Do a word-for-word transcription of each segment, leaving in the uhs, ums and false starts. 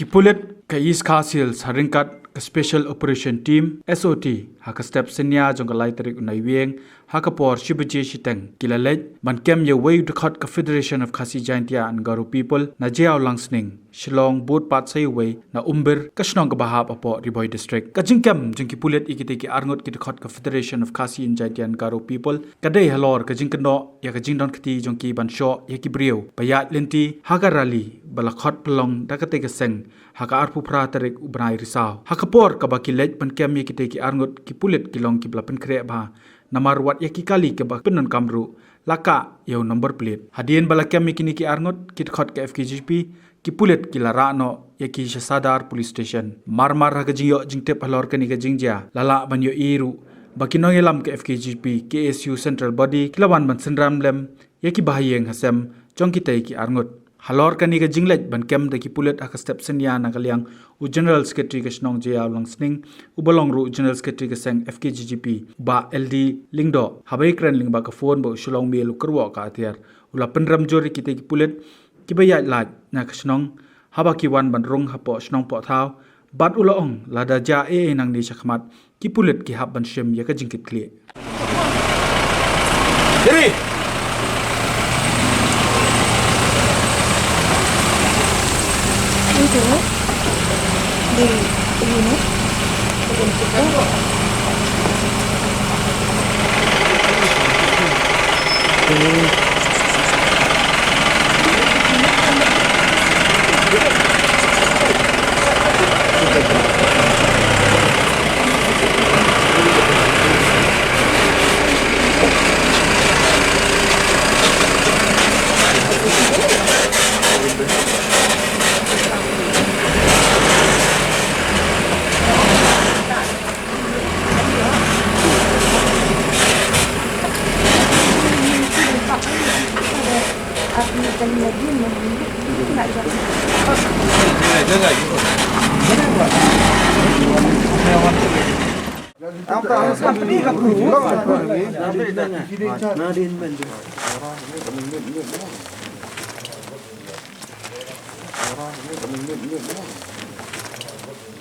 Ki pulit ka East Khasi Hills ha ryngkat ka Special Operation Team, S O T, ha ka step synñia jong ka lai tarik u Naiwieng, ha ka por shi baje shiteng, ki la leit ban kem ïa uwei u dkhot ka Federation of Khasi Jaintia and Garo People na Jaïaw Langsning, Shillong, bad pat sa uwei na Umbir, ka shnong kaba hap hapoh Ri Bhoi District. Ka jingkem jong ki pulit ïa kitei ki arngut ki dkhot ka Federation of Khasi and Jaintia and Garo People ka dei halor ka jingkynnoh ïa ka jingdon kti jong ki ban shoh ïa ki briew ba ïaid lynti ha ka rally ba la khot pynlong da katei ka seng ha ka arphew phra tarik u bnai Risaw. Ha ka por kaba ki leit ban kem ïa kitei ki arngut, ki pulit ki long kiba la pynkhreh bha, namar wat ïa ki kali kiba pyndonkam ruh la kah ïa u number plate. Hadien ba la kem ïa kine ki arngut ki dkhot ka F K J P, ki pulit ki la rah noh ïa ki sha Sadar Police Station. Mar mar ha ka jingïoh jingtip halor kane ka jingjia, la lah ban ïohi ruh ba ki nongïalam ka F K J P, K S U Central Body, ki la wan ban synran lem ïa ki bahaïing hasem jong kitei ki arngut. Halor kane ka jingleit ban kem da ki pulit ha ka step synñia na ka liang u General Secretary ka shnong Jaïaw Langsning, uba long ruh u General Secretary ka seng F K J G P, Bah L D Lyngdoh, haba ïakren lyngba ka phone bad u Shillong Mail u kyrwoh ka atiar, u la pynrem jur ïa kitei ki pulit kiba ïaid lait na ka shnong haba ki wan ban rung hapoh shnong pohthaw, bad u la ong lada jia ei ei nangne shakhmat, ki pulit ki hap ban shim ïa ka jingkitkhlieh.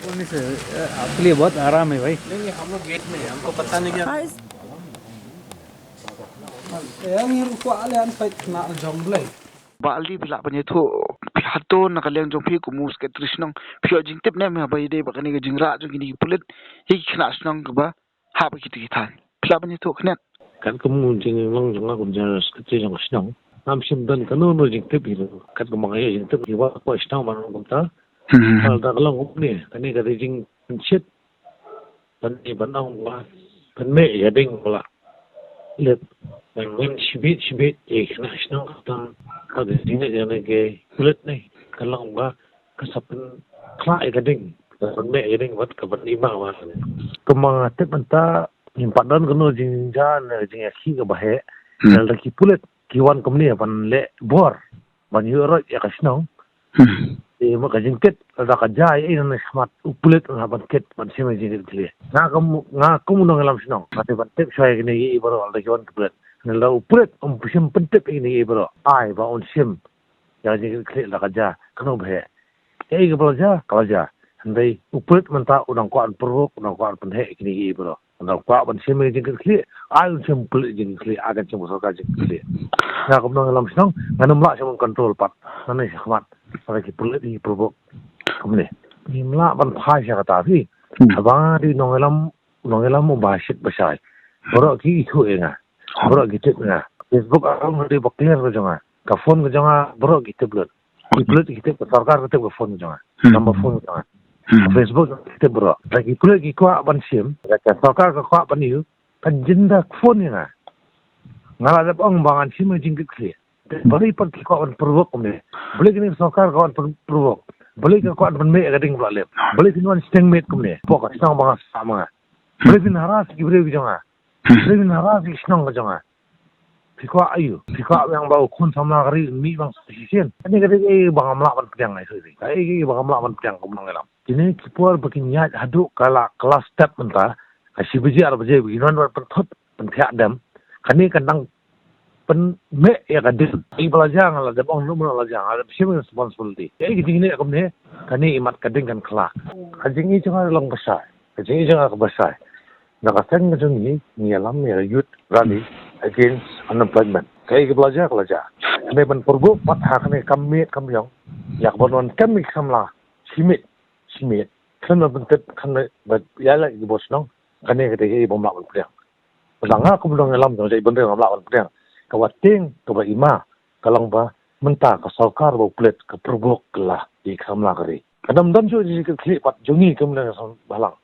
पुलिस है, अपने लिए बहुत आराम है भाई। नहीं, नहीं, हम लोग गेट में हैं, हमको पता नहीं क्या। Ïa ngi ruh kwah leh ban peit khynnah jong U Blei. Bah L D, phi lah ban ïathuh, phi hato na ka liang jong phi kum u secretary shnong, phi ïoh jingtip ne em haba ïadei bad kane ka jingrah jong kine ki pulit ïa ki khynnah shnong kiba hap ha kito ki thaiñ? Phi lah ban ïathuh khyndiat? Katkum u jinglong jong nga kum general secretary jong ka shnong, ngam shym don kano kano jingtip hi ruh. Katkum ba nga ïoh jingtip, ki wan hapoh shnong ban ong kumta. Hmm. Lada ka long kumne, kane ka dei jingpynshit ban, ban ong ba pynmih ïa ding ba la leh ban wan shibit shibit ïa ki khynnah shnong, kata ka dei jingngeit ïa kane ka pulit ne ka long ba ka sa pynkhlaiñ ïa ka ding, ka pynmih ïa ka ding bad ka ban im bha. Kumba nga tip mynta ngim pat don kano jingjia ne jingïakhih kaba heh. Hmm. Lada ki pulit ki wan kumne ban leh bor ban ïuh roit ïa ka shnong. Hmm. Te ma ka jingkit, lada ka jia ei ei na shakhmat, u pulit un hap ban kit ban shim ïa ka jingkitkhlieh. Nga kum, nga kum u nongïalam shnong, nga dei ban tip shuwa ïa kine kiei baroh lada ki wan ki pulit. Lada u pulit um shym pyntip ïa kine kiei baroh, ai ba un shim ïa ka jingkitkhlieh lada ka jia, kano ba heh. Ei ei kaba la jia, ka la jia. Hynrei u pulit mynta u dang kwah ban pynrung, u dang kwah ban pynheh ïa kine kiei baroh. Nga kwah ban shim ïa ka jingkitkhlieh, ai un shim pulit jingkitkhlieh, ai kan shim ka sorkar jingkitkhlieh. Nga kum nongïalam shnong, ngam lah shuh ban control pat. Nangne shakhmat, lada ki pulit ki provok kumne, ngim lah ban phai sha kata phi. Hmm. Haba nga dei nongïalam, nongïalam uba shit ba shai, baroh ki ithuh ïa nga, baroh ki tip ïa nga. Facebook account nga dei ba clear ka jong nga. Ka phone ka jong nga baroh ki tip lut. Ki pulit ki tip, ka sorkar ka tip ka phone ka jong nga. Hmm. Number phone ka jong nga. Hmm. Ka Facebook ki tip baroh. Lada ki pulit ki kwah ban shim, lada ka sorkar ka kwah ban ïoh, kan jin da phone ïa nga. Nga la dep ong ba ngan shim ïa ka jingkitkhlieh. Balei pat ki kwah ban provok kumne? Balei kane ka sorkar ka kwah ban provok? Balei ka kwah ban pynmih ïa ka ding ba la leh? Balei phin wan sngewmiet kumne hapoh ka shnong ba nga sah ma nga? Balei phin harass ki briew ki jong nga? Balei phin harass ki shnong ka jong nga? Phi kwah aiu? Phi kwah biang ba u khun samla ka ri un mih biang sa shisien? Kane ka dei kaei ba ngam lah ban pdiang, ai sorry, kaei kaei ba ngam lah ban pdiang kum nongïalam. Kine ki por ba kin ïaid haduh ka la, ka la step mynta, ka shi baje ar baje ba kin wan ban pynthut pynthiah dem. Kane kan dang pynmih ïa ka dien. Ïa ba la jia nga la dep ong, no, la jia nga la dep shim responsibility. Ïa ka jingïaleh kumne, kane i mat ka ding kan khlak. Ka jingïeit jong nga long ba shai. Ka jingïeit jong nga ka ba shai. Na ka seng ka jong ngi, ngi ïalam ïa ka youth rally against unemployment. Kaei kaba la jia ka la jia. Kane ban pyrshah pat ha kane kam miet kam ïong. Ïa ka ban wan kem ïa ki samla. Shi miet, shi miet. Kane ban pyntip, kane ba ïaleh ïa ki bor shnong. Kane ka dei kaei ba ym lah ban pdiang. Ba nga kum u nongïalam jong jaitbynriew ngam lah ban pdiang. Kaba tieng kaba i ma ka long ba mynta ka sorkar ba u plet ka pyrshah ka la ïa ki samla ka ri. Ka dang don shuh jingkitkhlieh pat jong ngi kum u nongïalam bhalang.